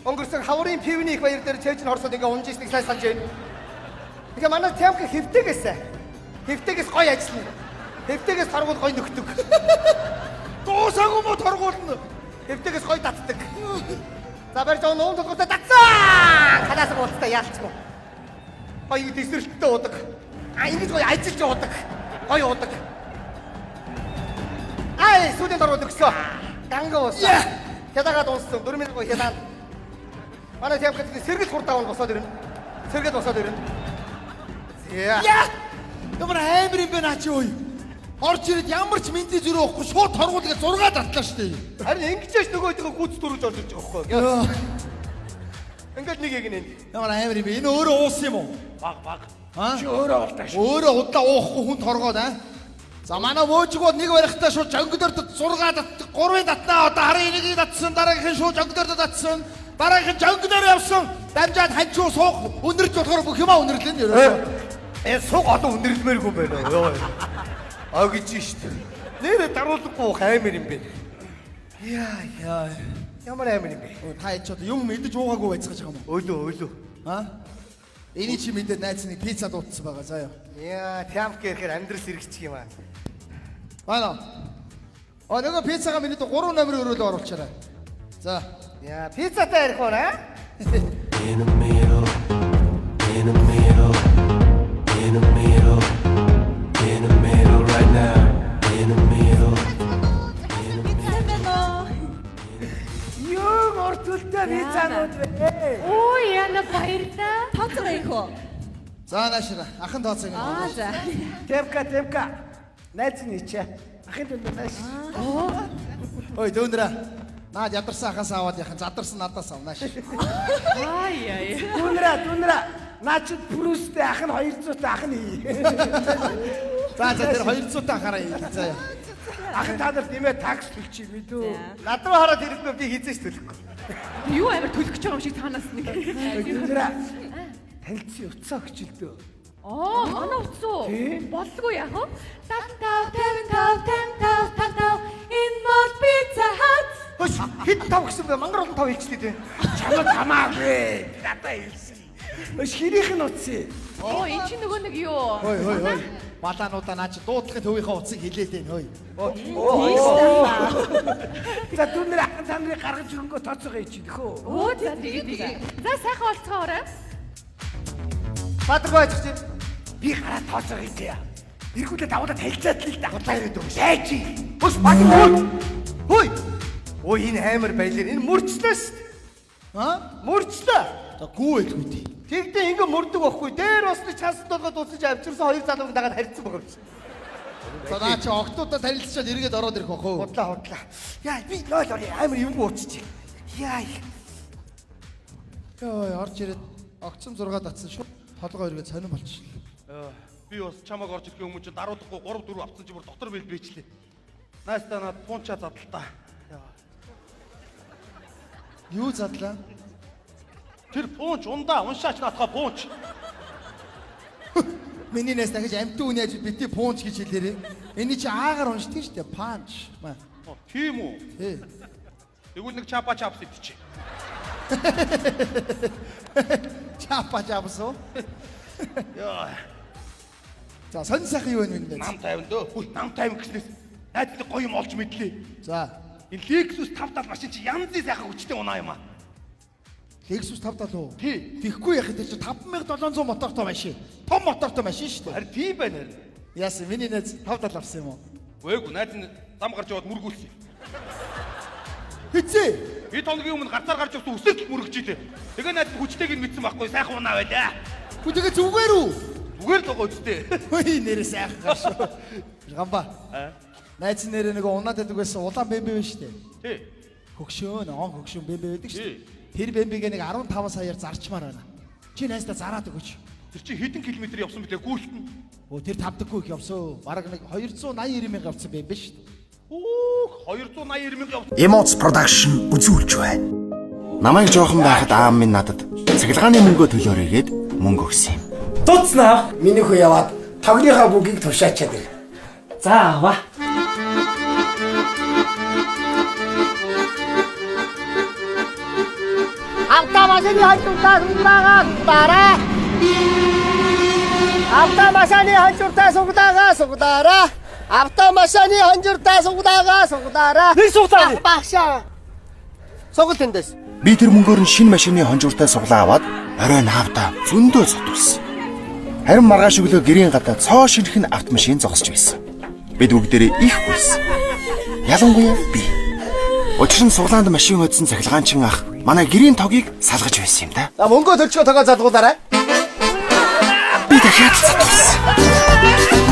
Өнгөрсөн хаврын пивний их баяр дээр цээж нь хорсоод ингээ унж ирснийг сайн санаж байна. Тэгэхээр манай Тямка хэвтэгээс хэвтэгээс гоё ажиллана. Хэвтэгээс торгуул гоё нөхдөг. Дуусаагүй мó торгуулна. Хэвтэгээс гоё татдаг. За, барьж байгаа нуун толгойтой татсан. Халаас уулзтаа яалчгүй. Гоё тесрэлттэй уудаг. А ингэж гоё ажиллаж уудаг. Гоё уудаг. Ай, сүүлийн торгуул өгсөн. Ганган уусан. Хядагаад унсан. Дөрмийн гоё хядаан. Манай Тямка сэргэл хурд аван босоод ирнэ. Сэргэл босоод ирнэ. Зя. Яа. Ямар амар юм бэ наа чи ой. Орж ирээд ямар ч мэндий зөрөө уухгүй шууд торгуул гэж 6 татлаа шүү дээ. Харин ингэж ч нөгөөдгөө гүц дөрвж орж ирж байгаа байхгүй юу? Ингээд нэг яг нэ. Ямар амар юм бэ? Энэ өөрөө уусан юм уу? Баг баг. Аа? Чи өөрөө болтааш. Өөрөө удлаа уухгүй хүн торгоод аа. За, манай вөөжиг бол нэг барихтаа шууд жонглоор 6 татдаг, 3-ын татнаа, одоо харын нэгийг татсан, дараагийнх нь шууд жонглоор татсан, дараагийнх нь жонглоор явсан. Дамжаад ханчуу суух өндөрлж болохоор бүх юмаа өндөрлөн ерөөсөө. Э, суг одоо өндөрлмээргүй юм байна. Йоо. Огж штт. Нэрэ даруулахгүй аймар юм бэ. Яа яа. Ямар аймар юм бэ? Та яж одоо юм идэж уугаагүй байцгааж байгаа юм уу? Өөлөө өөлөө. Аа? Эний чи мэдээд найз нэг пицца дуудсан байгаа заяа. Яа, тямк гэхээр амьдрал сэрэгчих юм аа. Байна. А нөгөө пиццагаа миний 3 номерын өрөөлөө оруулчаарай. За. Яа, пиццатай ярих уу аа? In the middle, in the middle, in the middle, in the middle right now, in the middle. Сайн байна уу? Юу урт төлтэй пиццанууд вэ? Оо яна баярлаа. Тооцоо их үү? За наашра ахын тооцоо ингэ. Аа за. Темка темка. Найз нь ичээ. Ахын дүнд нааш. Ой дүүнрэ. Наад ядарсан ахаас аваад яхан задарсан надаас ав нааш. Аа яа. Дүнрэ дүнрэ. Наа чи прүстэй ах нь 200 та ах нь хий. За за тэр 200 та ахаараа хийе заяа. Ах нь та нарт нэмээ такс төлчих мэдүү. Над руу хараад ирэхгүй би хизээч төлөхгүй. Юу амар төлөх гэж байгаа юм шиг таанаас нэг. Дүнрэ. Танилцсан утсаа өгчөлдөө. Оо, манай утас уу? Тий. Болдгоо яах вэ? 75 55 55 55 энэ бол Pizza Hut. Хөш хэд тав гэсэн бэ? Мангар олон тав хэлчихлээ дээ. Чамд хамаагүй. Надаа хэлсэн. Өш хэрийнх нь утас. Оо, эн чинь нөгөө нэг юу? Хой хой хой. Балаануудаа наа чи дуудлагын төвийнхөө утсыг хилээд байна хой. За дүнрэ ах нь та нарыг гаргаж өгөнгөө тооцоогоо хийчих нөхөө. Оо, за тэгээ тэгээ. За сайхан олцоорой. Бадргоо ажиж чинь. Би гараа тооцоогоо хийчихье. Эргүүлээ давуулаад танилцаад л да. Худлаа яриад өгш. Яаж юм? Хөш Бадргоо. Хөөй. Өө энэ аймар байлэр энэ мөрчлөө шүү дээ. Аа? Мөрчлөө. За гүү байлгүй дээ. Тэгдээ ингээ мөрдөг байхгүй. Дээр усны чансан толгой дуусаж авчирсан хоёр залууг дагаад харьцсан байгаа юм чи. За наа чи октоудаа танилцчаад эргээд ороод ирэх бах уу? Худлаа худлаа. Яа би нойл орё амар юмгүй ууччих. Яа. Йой орж ирээд огцом 6 татсан шүү. Толгой эргээд сонирн болчихлоо. Би бас чамааг орж ирэхийн өмнө чи даруудахгүй 3 4 авсан чи бүр дотор бэл бийчлээ. Найстаа над пунча задлаа. Юу задлаа? Тэр пунч ундаа уншаач наадхаа пунч. Миний нэс дахиж амтан үний ажил бити пунч гэж хэлээрээ. Эний чи аагаар уншдаг шүү дээ. Панч. Маа. Оо, тийм үү? Тий. Тэгвэл нэг чапа чапс идчихье. Чапа чапс уу? Яа. За сонь сайхан юу вэ миний Нам 50 дөө. Хүй, нам 50 гэснээс найз нэг гоё юм олж мэдлээ. За. Энэ Lexus 570 машин чи янзын сайхан хүчтэй унаа юм аа. Lexus 570 уу? Тий. Тэгэхгүй яхад тэр чи 5700 мотортой машин. Том мотортой машин шүү дээ. Харин тийм байна харин. Яасан миний найз 570 авсан юм уу? Үгүй найз нь зам гарч яваад мөргүүлсэн. Хизээ. Хэд хоногийн өмнө гарцаар гарч явсан өсөртөл мөргөж ийлээ. Тэгээ найз нь хүчтэйг нь мэдсэн байхгүй сайхан унаа байлаа. Хүү тэгээ зүгээр үү? Зүгээр л байгаа үстэй. Хөөе нэрээ сайхан гар шүү. Гамба. Найз нэрээ нөгөө унаад байдаг байсан улаан бэмбэ байна шүү дээ. Тий. Хөгшөөн, он хөгшөөн бэмбэ байдаг шүү Тий. дээ. Тэр бэмбигээ нэг 15 саяар зарчмаар байна. Чи найздаа зараад өгөөч. Тэр чи хэдэн километр явсан бэлээ гүйлтэн. Өө тэр тавдаггүй их явсан. Бараг нэг 280 90 мянга явсан бэмбэ шүү дээ. Хүүх 280 мянга явсан. Emots Production үзүүлж байна. Намайг жоохон байхад аав минь надад цахилгааны мөнгөө төлөөрэй гээд мөнгө өгсөн юм. Дууцнаа. Миний хүү яваад тогныхаа бүгийг тушаачаад ир. За аваа. Автомашины хажууртаа сугдаага сугдаарай. Автомашины хажууртаа сугдаага сугдаарай. Автомашины хажууртаа сугдаага сугдаарай. Нэг сугдаа. Багшаа. Сугал тэндээс. Би тэр мөнгөөр нь шинэ машины хонжууртай суглаа аваад орой наавда зөндөө сотулсан. Харин маргааш өглөө гэрийн гадаа цоо шинхэн автомашин зогсож байсан. Бид бүгдээрээ их гүйсэн. Ялангуяа би. Учир нь суглаанд машин хоцсон цахилгаанчин ах манай гэрийн тогийг салгаж байсан юм да. За мөнгөө төлчгөө тогоо залгуулаарай. Би дахиад л сатулсан.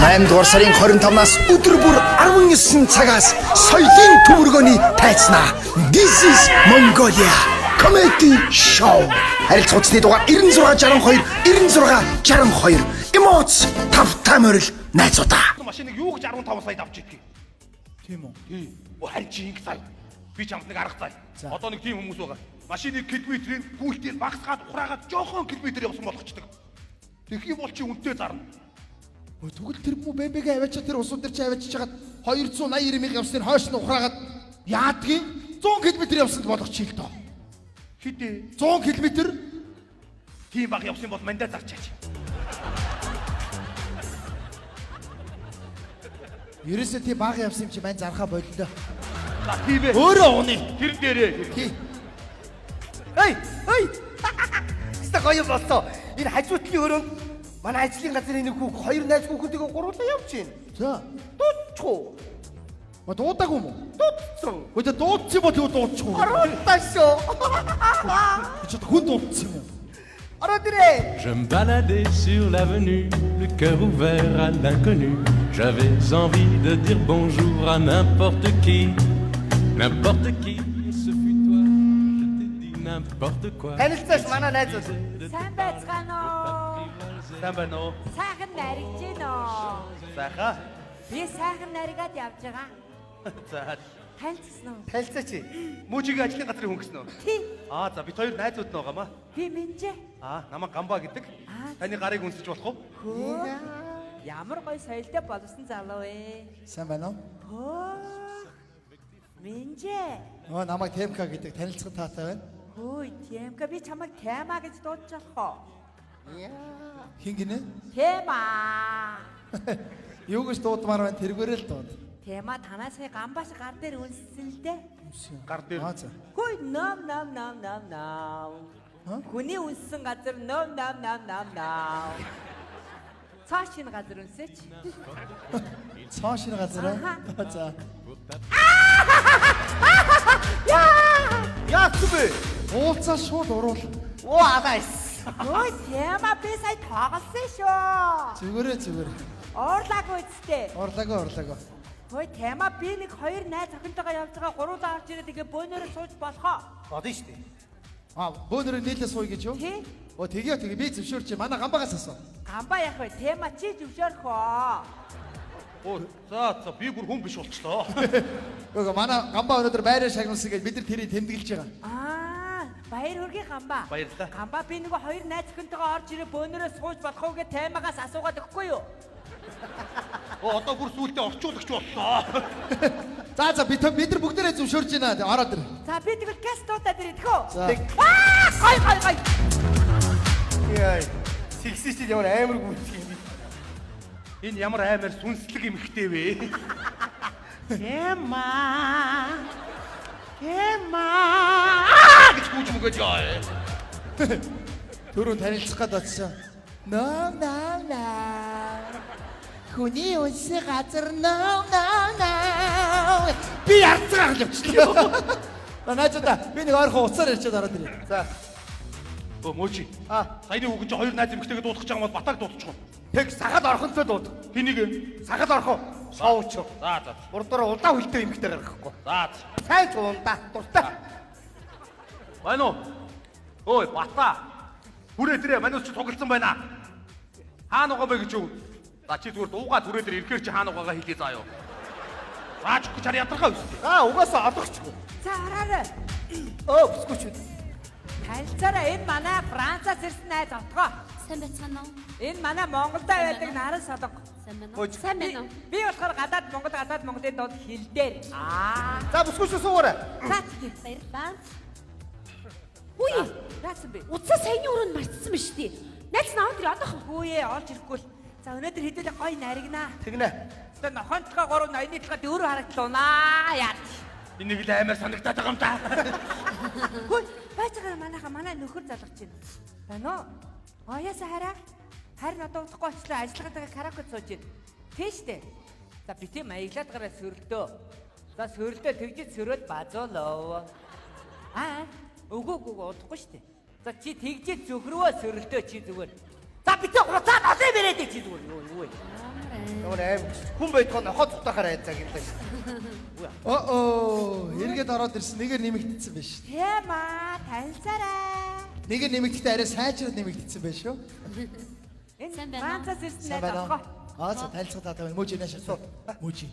8 дугаар сарын 25-наас өдөр бүр 19 цагаас соёлын төвөргөний тайзнаа. This is Mongolia Comedy Show. Харилцах утасны дугаар 96 62 96 62. Эмоц тавтай морил найзуудаа. Машиныг юу гэж 15 саяд авч идэх юм? Тийм үү? Тий. Өө харин чи ингэ сая. Би чамд нэг арга зай. Одоо нэг тийм хүмүүс байгаа. Машиныг километрийн гүйлтийг багасгаад ухраагаад жоохон километр явсан болгочдөг. Тэгэх юм бол чи үнэтэй зарна. Өө тэгвэл тэр мүү бэмбэгээ аваачаа тэр усууд дээр чи аваачиж хагаад 280 мянга явсныг хойш нь ухраагаад яадгийг 100 км явсанд болгочих л доо. Хэдий 100 км тийм баг явсан бол мандаа зарчаач. Ерөөсөө тий бага явсан юм чи мань зархаа боллоо. За тийм ээ. Өөрөө уны. Тэр дээрээ. Тий. Эй, эй. Хэвээ гоё болсон. Энэ хажуутлын өрөөнд манай ажлын газрын нэг хүүх хоёр найз хүүхэдтэйгээ гурлаа явж байна. За. Дуудчих уу? Ма дуудаагүй юм уу? Дуудсан. Гэхдээ дуудсан бол юу дуудчих уу? Оруултаа шүү. Чи одоо хүн дуудсан юм уу? Ороод ирээ. Je me baladais sur l'avenue, le cœur ouvert à l'inconnu. J'avais envie de dire bonjour à n'importe qui, n'importe qui. Et ce fut toi, je t'ai dit n'importe quoi. Танилцаач манай найзууд. Сайн байцгаана уу? Сайн байна уу? Сайхан наригж гин үү? Сайхан. Би сайхан наригаад явж байгаа. За. Танилцсан уу? Танилцаач. Мужигийн ажлын газрын хүн гэсэн үү? Тий. Аа за бид хоёр найзууд нь байгаамаа. Би Минжээ. Аа намайг Гамба гэдэг. Таны гарыг үнсэж болох уу? Хөө. Ямар гоё соёлтой болсон залуу вэ? Сайн байна уу? Хөө. Минжээ. Өө намайг Темка гэдэг танилцах таатай байна. Хөөе, Темка би чамайг Тема гэж дуудаж болох уу? Хин гинэ? Тема. Юу гэж дуудмаар байна тэргээрээ л дууд. Тема танаас гамбаш гар дээр үнссэн л дээ. Гар дээр. Аа за. Хөөе, ном ном ном ном ном. Хүний үнссэн газар ном ном ном ном ном. Цоо шинэ газар үнсээч. Цоо шинэ газар аа. За. Яа! Яасан бэ? Уулзаа шууд уруул. Оо алайс. Хөөе, Тема би сая тоглосон шүү. Зүгээрээ зүгээр. Уурлаагүй үсттэй. Урлаагүй урлаагүй. Хөөе, Тема би нэг хоёр найз охинтойгоо явж байгаа гуруулаа орж ирээд ингээ бөөнөрөө сууж болохоо. Бодно шүү дээ. Аа бөөнөрөө нийлээ сууя гэж юу? Тий. Оо тэгээ тэгээ би зөвшөөрч манай гамбагаас асуу. Гамба яах вэ? Тема чи зөвшөөрөх үү? Оо за за би бүр хүн биш болчлоо. Үгүй манай гамба өнөөдөр байраа шагналсан гэж бид нар тэрийг тэмдэглэж байгаа. Аа, баяр хүргэе Гамба. Баярлалаа. Гамба би нөгөө хоёр найз охинтойгоо орж ирээ бөөнөрөө сууж болох уу гэж Темагаас асуугаад өгөхгүй юу? Оо одоо бүр сүултээ орчуулагч боллоо. За за бид нар бүгдээрээ зөвшөөрч байна. Ороод ир. За би тэгвэл газ дуудаад ирэх үү? За. Аа, гой гой гой. Яа. Сэгсэн чинь ямар амар гүйтг юм бэ? Энэ ямар амар сүнслэг эмхтэй вэ? Тема. Тема гэж гүйж мөгөөж яа. Түрүү танилцах гээд очсон. Ном ном ном. Хүний үнсэн газар ном ном ном. Би ярцгаа л явчихлаа. Наачда би нэг ойрхон уцаар ярьчаад ороод ирээ. За. Өө мөчи. Аа, Саяны хүүхэн чи хоёр найз эмхтэйгээ дуудах гэж байгаа юм бол батаг дуудчих уу? тэг сахал орхонцоо дууд. Хэнийг вэ? Сахал орхон. Шоуч. За за. Урдуур улаан хөлтэй эмхтэй гаргахгүй. За за. Сайн ч ундаа дуртай. Байна уу? Ой бата. Хүрээ дээрээ манайс чи цуглдсан байна. Хаана байгаа бэ гэж юу? За чи зүгээр дуугаа түрээ дээр ирэхээр чи хаана байгаагаа хэлье заа юу. Зааж өгөх чар ядаргаа өстэй. Аа, угаасаа олгочихгүй. За ороорой. Өө, бүсгүй ч. Танилцаарай энэ манай Францаас ирсэн найз отгоо. Сайн байцгаана уу? Энэ манай Монголд байдаг наран солонго. Сайн байна уу? Хөөж. Сайн байна уу? Би болохоор гадаад Монгол гадаад Монголын дунд хил дээр. Аа. За, бүсгүй ч суугаарай. За тэгье. Баярлалаа. Үгүй. Яасан бэ? Утсаа саяны өрөөнд мартсан биз дээ. Найз нь аваад ирээ одоохон. Хүүе олж ирэхгүй л. За өнөөдөр хэдүүлээ гоё наригнаа. Тэгнэ. Одоо нохойн толгой 3 ноёны толгой 4 харагдлуунаа. Яа. Энэ нэг л амар санагдаад байгаа юм да. Хөөе, байж байгаа манайха манай нөхөр залгаж байна. Байна уу? Ояасаа хараа. Харин одоо удахгүй очлоо ажиллагаатайгаа караоке сууж байна. Тийм штэ. За би тийм маяглаад гараа сөрөлдөө. За сөрөлдөө тэгжиж сөрөөд базуулов. Аа, үгүй үгүй удахгүй штэ. За чи тэгжиж зөвхөрвөө сөрөлдөө чи зүгээр. За би тийм хуцаад олон юм яриад чи зүгээр юу юу вэ? Ямар амар хүн байдгаа нохоо цутахаар айцаа гэлээ шүү. Оо эргээд ороод ирсэн нэгээр нэмэгдсэн байж. Тема танилцаарай. Нэгээр нэмэгдэхдээ арай сайжраад нэмэгдсэн байж шүү. Энэ Сайн байна уу? Францаас ирсэн Сайн найз байна уу? отгоо. Аа за танилцах таатай байна. Мөжи нааш суу. Мөжи.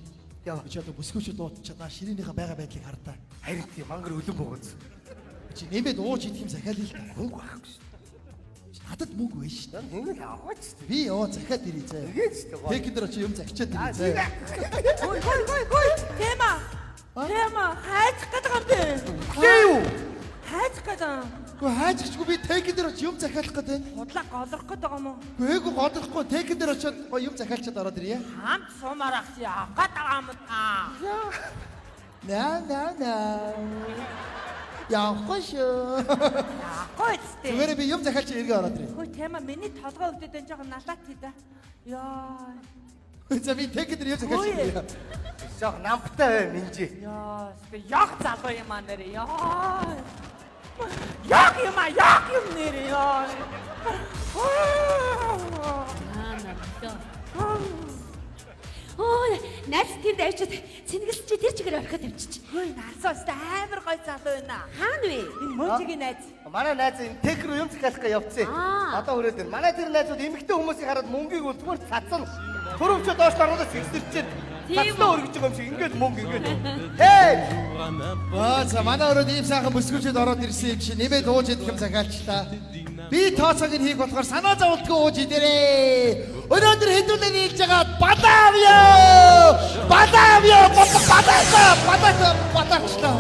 Яа. Би чи одоо бүсгүйчүүд дуудчихад наа ширээнийхээ байгаа байдлыг хардаа. Харин тийм мангар өлөн богоц. Чи нэмээд ууж идэх юм захиал л да. Хөнгө байхгүй шүү. Надад мөнгө байна шүү дээ. Тэгэл аваач. Би ёо захиад ирээ заяа. Тэгээд ч тийм. Тэкэн дээр очиж юм захичаад ирээ заяа. Хөөе хөөе хөөе хөөе. Тема. Тема хайчих гэдэг юм бэ? Үгүй юу? Хайчих гэдэг. Гэхдээ хайчихгүй би тэкэн дээр очиж юм захиалах гэдэг. Худлаа голрох гэдэг юм уу? Үгүй годрахгүй тэкэн дээр очиод гоё юм захиалчаад ороод ирье. Хамт сумаар ах чи авах гэдэг юм та. На на на. Явахгүй шүү. Явахгүй үстэй. Зүгээр би юм захиалч эргээ ороод ирье. Хөөе тема миний толгой өвдөд энэ жоохон налаат хий да. Яа. За би тэкэн дээр юм захиалч ирье. Жоох намптай бай минжи. Яа, өстэй яг залуу юм аа нэрээ. Яа. Яг юм аа, яг юм нэрээ. Яа. Аа намтай. Оо, найз тэнд авчиад цэнгэлс чи тэр чигээр орхиод авчиж. Хөөе, нарсаа өстэй амар гой залуу байна. Хаана вэ? Энэ мөжигийн найз. Манай найз энэ тех рүү юм захиалах гэж явцсан. Одоо хүрээд байна. Манай тэр найзууд эмэгтэй хүмүүсийг хараад мөнгийг бол зүгээр цацна. Төрөвчөө доош даруулаад сэгсэрч чинь. Цацлаа өргөж байгаа юм шиг ингээд мөнгө ингээд. Хей! Аа за манай өрөөд ийм сайхан мөсгүүлчүүд ороод ирсэн юм чи нэмээд ууж идэх юм захиалчлаа. Би тооцоог нь хийх болохоор санаа зовлтгүй ууж идэрээ. Өнөөдөр хэдүүлээ нийлж байгаа балаавё! Балаавё! Балаавё! Балаавё! Балаачлаа.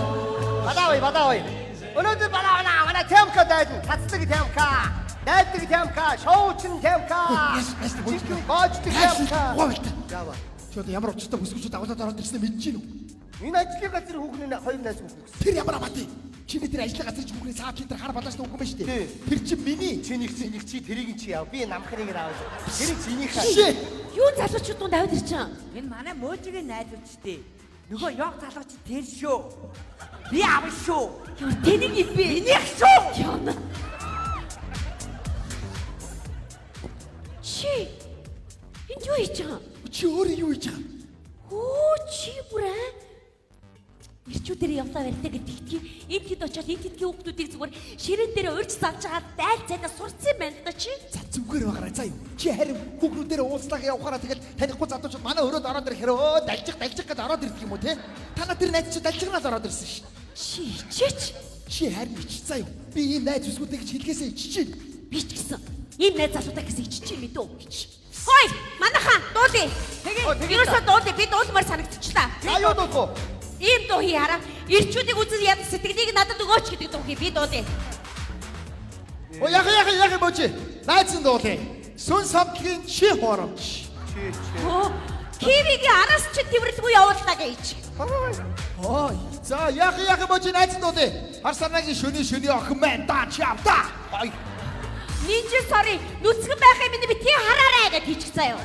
Балаавь, балаавь. Өнөөдөр балаавна. Манай темка дайдна. Цацдаг темка. Дайдаг темка, шоучин темка. Жинхэнэ гоождаг темка. Яава. Чи одоо ямар учиртай мөсгүүлчүүд агуулаад ороод ирснээ мэдэж гин үү? Энэ ажлын газрын хүүхний хоёр найз хүүхэн гэсэн. Тэр ямар амаатай? Чиний тэр ажлын газрын хүүхний цаад литр хар балааштай хүүхэн байна шүү дээ. Тэр чинь миний. Чинийх чинийх чи тэрийг чи яв. Би намхныг нь аваад. Тэр чинийх. Юу залуучууд дунд аваад ирчин? Энэ манай мөжигийн найзууд ч дээ. Нөгөө яг залуу чи тэр шүү. Би авах шүү. Юу тэнийг юм бэ? Минийх шүү. Яна. Чи энд юу хийж байгаа? Чи өөрөө юу хийж байгаа? Өө чи бүр аа? Ирчүүдээр явлаа барьдаг гэдэг тэгтгий. Энд хэд очиод энд тэдгийн хүүхдүүдийг зүгээр ширээн дээр урьж залж байгаа айл цайдаа сурцсан юм байна л да чи. За зүгээр байгаарай заа юу. Чи харин хүүхнүүдээр уулзлах явахаараа тэгэл танихгүй залуучууд манай өрөөнд ороод ирэхээр өө далжих далжих гэж ороод ирдэг юм уу те? Танаа тэр найз чи далжигнаад ороод ирсэн шин. Чи ичээч. Чи харин ич заа юу. Би ийм найз бүсгүүдээ гэж хэлгээсээ иччихээн. Би ч гэсэн ийм найз залуудаа гэсэн иччих юм мэдүү. Хой, манайхаа дуулъя. Тэгээ. Ерөөсөө дуулъя. Би дуулмаар санагдчихлаа. За юу дуулах вэ? Ийм дуу хий хараа. Ирчүүдийг үзэн яд сэтгэлийг надад өгөөч гэдэг дуу хий. Би дуулъя. Оо яг яг яг бочи. Найзан дуулъя. Сүн самтлагийн чи хоромч. Чи чи. Оо, Кивигийн араас чи тэрвэрлгүй явууллаа гэж. Оо, за яг яг бочи найзан дуулъя. Хар санаагийн шөний шөний охин маань даа чи авдаа. Ой. Нинжин сори нүцгэн байх юм минь битгий хараарай гэж хийчих заяа.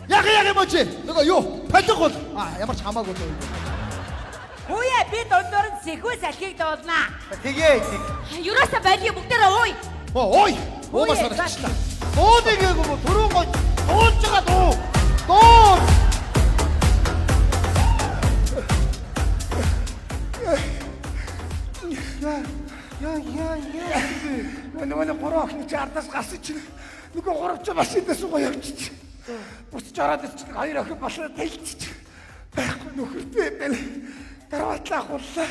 Яг яг бочи. Нөгөө юу? Полиг бол. А ямар ч хамаагүй дуу. Хөөе би дундуур нь сэхүү салхийг дуулнаа. Тэгээ тэг. Ерөөсөө болио бүгдээрээ ууй. Оо, ой. Уумар санагчлаа. Дуулыг гээгүй мө түрүүн гоо дуулж байгаа дуу. Дуу. Яа яа яа. Нөгөө нэг гурван охин чи ардаас гарсан чинь нөгөө гурав чи машиндаа суугаа явчих. Буцаж ороод ирчих хоёр охин болоо тэлчих. Байхгүй нөхөртэй байна. Карватлаа ахууллаа.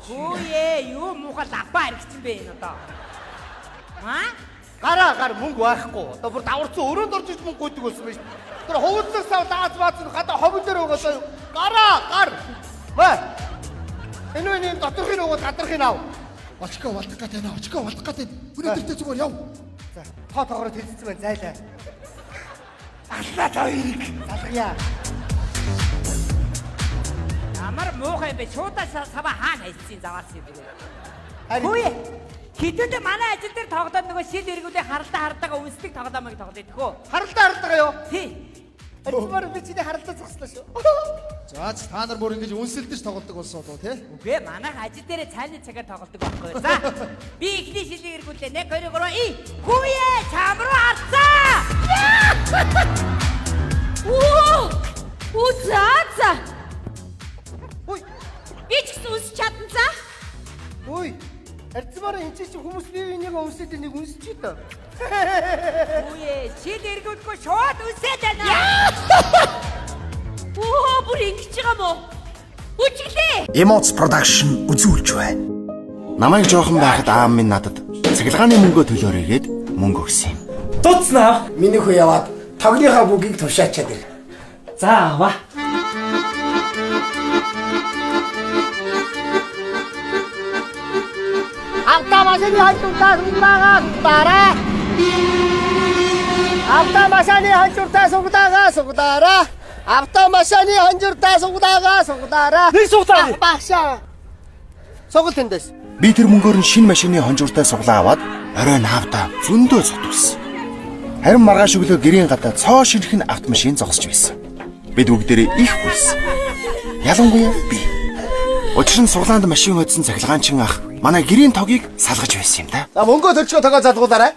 Хөөе юу муухай лапа аригчин бэ энэ одоо. Аа? Гараа гар мөнгө байхгүй. Одоо бүр даварцсан өрөөнд орж иж мөнгө гуйдаг болсон байж. Тэр хувцас сав даац баац гадаа ховн дээр байгаа заа. Гараа гар. Мэ. Энэ үний доторхын өгөөд гадархын ав. Очко болдох гэдэг нэ. Очко болдох гэдэг. Өнөөдөртөө зүгээр яв. За тоо тоогоор тэлцсэн байна зайлаа. Аллаа та хоёрыг. Залгая. Ямар муухай юм бэ? Шуудаа сава хаана хайцсан заваарсан юм бэ? Харин Хөөе. Хэдүүлээ манай ажил дээр тоглоод нөгөө шил эргүүлээ харалтаа хартаага үнсдэг тоглоомыг тоглоё тхөө. Харалтаа харалтаа юу? Тий. Альцмаар би чиний харалтаа зогслоо шүү. За та нар бүр ингэж үнсэлдэж тоглодог болсон уу те? Үгүй ээ, манайх ажил дээрээ цайны цагаар тоглодог байхгүй юу? За. Би эхний шилийг эргүүлээ. 1 2 3 и. Хөөе, чам руу харцаа. Оо! Оо за за. Үй. Би ч гэсэн үнсч чадна за. Үй. Альцмаар энэ чинь хүмүүс бие биенийг өмсөд нэг үнсч дээ. Хөөе, шил эргүүлэхгүй шууд үнсээд байна. Оо бүр ингэж байгаа мó? Үжиглээ. Emots Production үзүүлж байна. Намайг жоохон байхад аав минь надад Цахилгааны мөнгөө төлөөрэй гээд мөнгө өгсөн юм. Дуудсан аа. Миний хүү яваад тогныхаа бүгийг тушаачаад ир. За аваа. Автомашины хажууртаа сугдаага сугдаарай. Автомашины хажууртаа сугдаага сугдаарай. Автомашины хажууртаа сугдаага сугдаарай. Нэг сугдаа. Багшаа. Сугал тэндээс. Би тэр мөнгөөр нь шинэ машины хонжууртай суглаа аваад орой наавда зөндөө цутгсан. Харин маргааш өглөө гэрийн гадаа цоо шинхэн автомашин зогсож байсан. Бид бүгдээрээ их гүйсэн. Ялангуяа би. Учир нь суглаанд машин hodсон цахилгаанчин ах манай гэрийн тогийг салгаж байсан юм да. За мөнгөө төлчгөө тогоо залгуулаарай.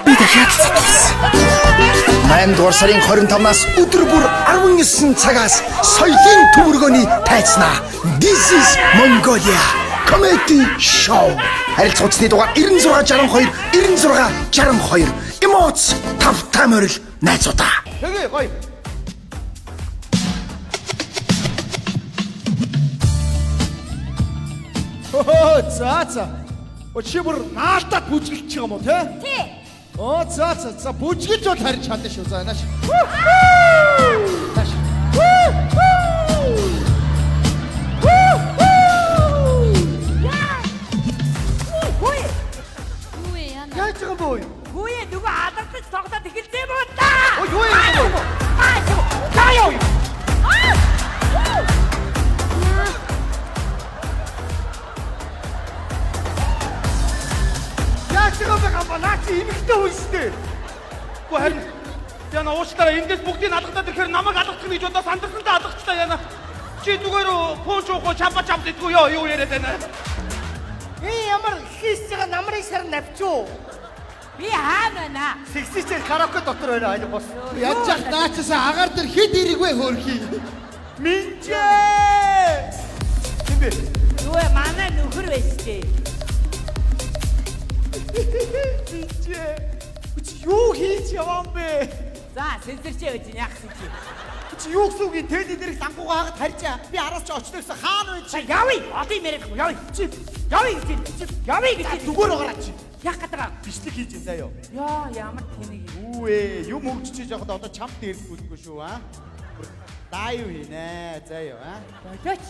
Би дахиад цатгсан. 8 дугаар сарын 25-наас өдөр бүр 19 цагаас соёлын төвөргөний тайзнаа. This is Mongolia Comedy Show. Харилцах утасны дугаар 96 62 96 62. Эмоц тавтай морил найзуудаа. Тэгээ гоё. Хөө за за. О чи бүр наалтаад бүжгэлж байгаа юм уу те? Тий. Оо за за за бүжгэлж бол харин чадна шүү. За нааш. Нааш. Хүү. Юу вэ яна? Яаж байгаа юм бэ? Хүү нөгөө алгадаж тоглоод эхэлсэн юм уу та? Ой юу юм бэ? Аа юу? За юу? Яаж байгаа юм бэ гамба? Наа чи эмэгтэй хүн шүү дээ. Үгүй харин яна уучлаарай эндээс бүгдийг алгадаад ирэхээр намайг алгадах гэж бодоо сандарсантай алгачлаа яна. Чи зүгээр пүүш уух уу чампа чамд идэх үү ёо юу яриад байна. Энэ ямар хийсэж байгаа намрын шар навчуу. Би хаана байна? Сексичээр караоке дотор байна аль бос. Яаж яах наачаасаа агаар дээр хэд эрэг вэ хөөрхий. Минжээ. Хин бэ? Юу вэ? Манай нөхөр байж тээ. Минжээ. Чи юу хийж яваа юм бэ? За, сэнсэрчээ гэж яах юм чи? Чи юу гэсэн үг юм? Тэд дээрх лангуугаа хагад харьжаа. Би араас чи очлоо гэсэн хаана вэ За чи? явъя. Одоо юм яриад явъя. Чи Явъя гэж. Чи явъя гэж. зүгээр гараа чи. Яах гэдэг аа? Бичлэг хийж байна заяо. Йоо, ямар тэнэг юм. Юу вэ? Юм хөгжиж явахад одоо чамд дээрлэхгүй шүү аа. Лайв хийнэ заяо аа. Болооч.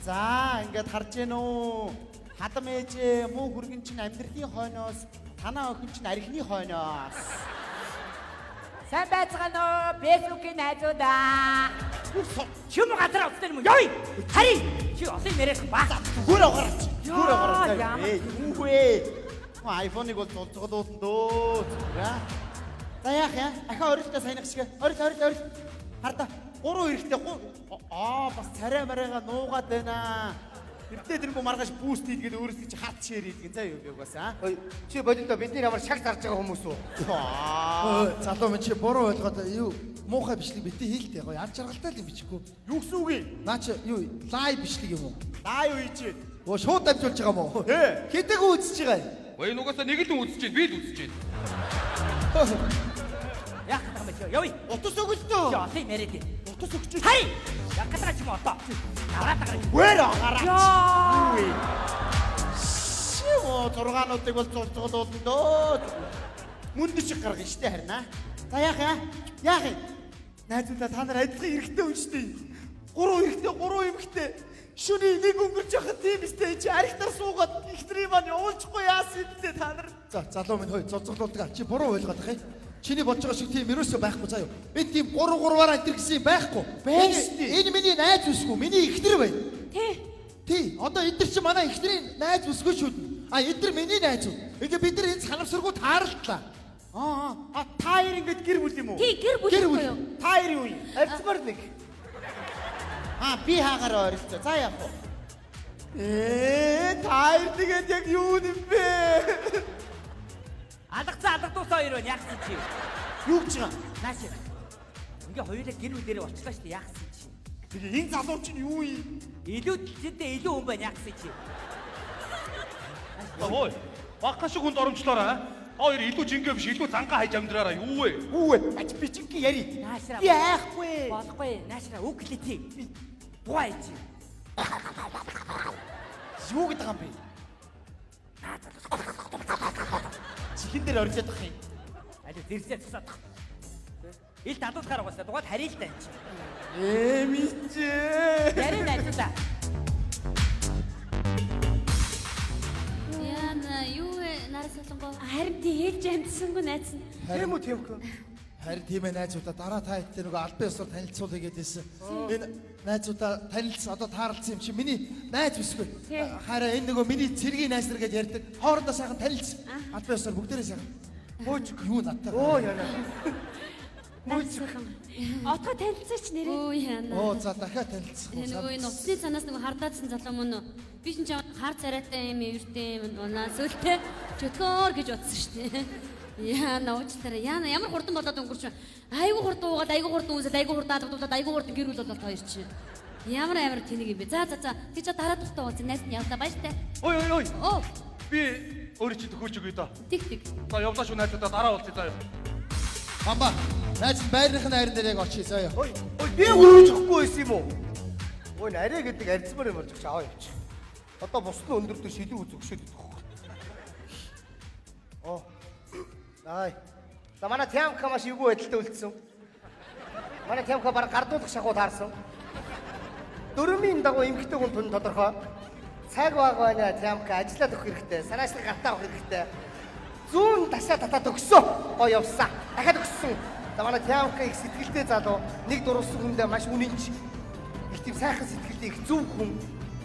За ингээд харж гэн үү? Хадам ээжээ муу хүргэн чинь амьдралын хойноос танаа охин чинь архины хойноос. Сайн байцгаана уу? Facebook-ийн найзуудаа. Чим газар утсан юм уу? Явъя. Харин чи олон юм яриад ба. Зүгээр огараач. Зүгээр огараач. Ямар Ээ юу вэ? iPhone-ыг бол зулцгалуулсан дөө. Аа. За яах я? Ахаа орилтой саянах шиг. Орил орил орил. Хардаа. Гурван эрэхтэй аа бас царай марайгаа нуугаад байна. Тэрдээ тэрнгүү маргааш буст хийдгээд өөрөөсөө чи хат шеэр хийдгэн заа юу би угаасаа. Чи бодитоо бидний ямар шаг зарж байгаа хүмүүс үү? Өө залуу минь чи буруу ойлгоод юу муухай бичлэг битгий хийлтэй гоё ар жаргалтай л юм бичихгүй. Юу гэсэн үг юм? Наа чи юу лайв бичлэг юм уу? Лайв хийж. Өө шууд дамжуулж байгаа юм уу? Тий. Хэдэг үзэж байгаа юм. Ой нугасаа нэг л хүн үзэж байна би л үзэж байна. Яах гэдэг юм бэ чи? Явъя. Утас өгөлтөө. Чи олон юм яриад байна. Утас өгч. Харин яах гэдэг юм одоо? Гараад гараа. Зүгээр огараач. Йоо. Юу вэ? Шивоо зургаануудыг бол зулцгалуулна дөө. Мөнд шиг гаргана штэ харин аа. За яах я? Яах юм? Найзуудаа та нар адилхан эрэгтэй хүн штэ. Гурван эрэгтэй, гурван эмэгтэй. Шүний нэг өнгөрч яхад тийм өстэй чи архитар суугаад ихтрийн маань явуулчихгүй яасан юм бэ та нар? За залуу минь хөөе золзоглуулдаг. Чи буруу ойлгоод байх юм. Чиний бодож байгаа шиг тийм ерөөсөө байхгүй заа юу. Энэ тийм гурав гурваараа энэ гэсэн юм байхгүй. Байна шүү дээ. Энэ миний найз бүсгүй, миний эхнэр байна. Тий. Тий. Одоо эдгээр чи манай эхнэрийн найз бүсгүй шүү дээ. А эдгээр миний найз үү. Ингээ бид нар энэ санамсаргүй тааралдлаа. Аа аа та хоёр ингээд гэр бүл юм уу? Тий, гэр бүл Гэр бүл. юу? Та хоёр юу юм? Арцмар нэг. Аа би хаагаараа ойролцоо. За явах уу? Ээ та хоёр тэгээд яг юу юм бэ? Алгацсан алгадуусан хоёр байна. Яах юм чи? Юу гэж байгаа? Нааш. Ингээ хоёулаа гэр бүлэрээ болчлаа шүү дээ. Яах юм чи? Тэгээ энэ залуу чинь юу юм? Илүү чидээ илүү хүн байна. Яах юм чи? Ой багхан шиг хүнд оромжлоорой. Та хоёр илүү жингээ биш илүү зангаа хайж амьдраараа юу вэ? Юу вэ? Ач бичинки яри. Наашраа. Би айхгүй. Болохгүй. Наашраа үг хэлээ. Дугаа чи. Юу гэдэг юм бэ? Хин дээр оржоод ах юм. Аль зэрсээ тусаадах. Ил татуулахаар угаасаа дугаад харъя л да энэ чинь. Ээ мичээ. Яриа найзуудаа. Яна юу вэ? Нарас солонгоо. Харин тий хэлж амжсангүй найз нь. Тийм үү Тямка? Харин тийм ээ найзуудаа дараа та хэдтэй нөгөө албан ёсоор танилцуулъя гэдээсэн. Энэ найзуудаа танилцсан одоо таарлцсан юм чи миний найз бүсгүй. Хараа энэ нөгөө миний цэргийн найз нар гэж ярьдаг. Хоорондоо сайхан танилцсан. Албан ёсоор бүгдээрээ сайхан. Хөөж юу надтай. Оо яна. Отгоо танилцаач нэрээ. Өө яна. Оо за дахиад танилцах. Тэгээ нөгөө энэ утасны цанаас нөгөө хардаадсан залуу мөн үү? Би чинь чам хар царайтай юм эвэртэй юм унаа сөлтэй чөтгөр гэж бодсон шүү дээ. Яна уучлаарай. Яна ямар хурдан болоод өнгөрч байна. Айгу хурдан уугаад, айгу хурдан үзэл, айгу хурдан алгадуулаад, айгу хурдан гэр бүл болоод хоёр чинь. Ямар амар тэнэг юм бэ? За за за. Тэг чи дараа тухтай уулзсан. Найз нь явлаа баяртай. Ой ой ой. Оо, Би өөрөө чи төхөөж өгье доо. тэг тэг. За явлаа шүү найзуудаа дараа уулзъя заа. Бамба. Найз нь байрных нь айран дээр яг очие заяа. Ой ой би өрөөж өгөхгүй байсан юм уу? Ой нарийн гэдэг арцмаар юм болж аваа явчих. Одоо бус нь өндөр дээр шилэн үзэгшээд идэх. Оо. Ай. За манай Тямка маш эвгүй байдалтай үлдсэн. Манай Тямка баг гардуулах шахуу таарсан. Дөрмийн дагуу эмгтэй хүн тун тодорхой. Цаг баг байна Тямка ажиллаад өгөх хэрэгтэй. Санаачлаг гартаа авах хэрэгтэй. Зүүн ташаа татаад өгсөн. Гой явсан. Дахиад өгсөн. За манай Тямка их сэтгэлтэй залуу. Нэг дурлсан хүндээ маш үнэнч. Их тийм сайхан сэтгэлтэй их зөв хүн.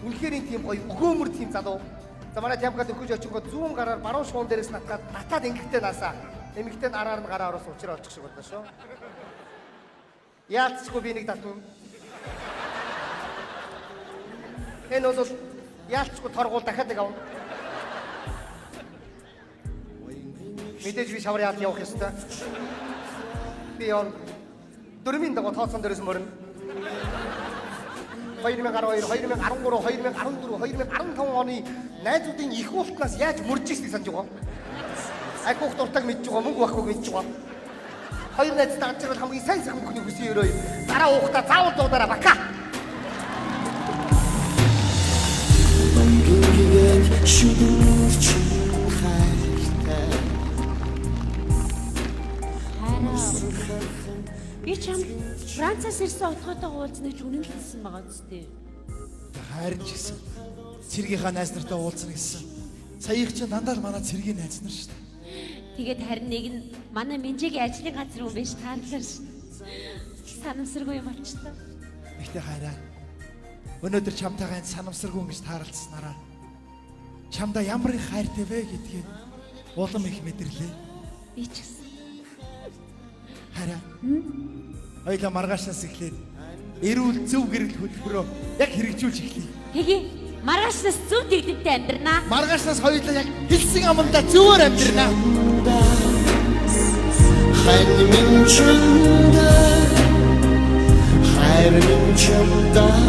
Үнэхээр тийм гоё өгөөмөр тийм залуу. За манай Тямка төхөж очингоо зүүн гараар баруун шуун дээрээс натгаад татаад эмгэгтэй наасаа. Эмгэгтэй нь араар нь гараа ороос учраа олчих шиг боллоо шүү. Яалтчгүй би нэг татна. Энэ бол яалтчгүй торгуул дахиад нэг авна. Мэдээж би шавар яалт явах ёстой. Би явна. Дөрмийн дагуу тооцоон дээрээс мөрнө. 2012, 2013, 2014, 2015 оны найзуудын их уултнаас яаж мөрж ирснийг санаж байгаа. Ахиух дуртайг мэдж байгаа, мөнгө байхгүй мэдж байгаа. Хоёр найз дагаж ирвэл хамгийн сайн сайхан бүхний хүсэн өрөө. Дараа уухта заавал дуудараа бака. Гингээд шүдэрч хайртай. Би чам Францаас ирсэн отгоотойгоо уулзна гэж үнэн л хэлсэн байгаа зү. Хайрын ч гэсэн цэргийнхаа найз нартай уулзна гэсэн. Саяых чинь дандаа л манай цэргийн найз нар шүү дээ. Тэгээд харин нэг нь манай Минжигийн ажлын газар юм биш таарлаа ш. Санамсаргүй юм болчлоо. Гэхдээ хайраа. Өнөөдөр чамтайгаа энэ санамсаргүй ингэж таарлцсанараа чамдаа ямар их хайртай вэ гэдгийг улам их мэдэрлээ. Би ч гэсэн. Хайраа. Хоёлаа маргаашнаас эхлээд эрүүл зөв гэрэл хөтөлбөрөө яг хэрэгжүүлж эхлэе. Тэгээ маргаашнаас зөв дэгдэнтэй амьдрнаа. Маргаашнаас хоёулаа яг хэлсэн амандаа зөвөр амьдрнаа. Хань минь чамдаа, хайр минь чамдаа.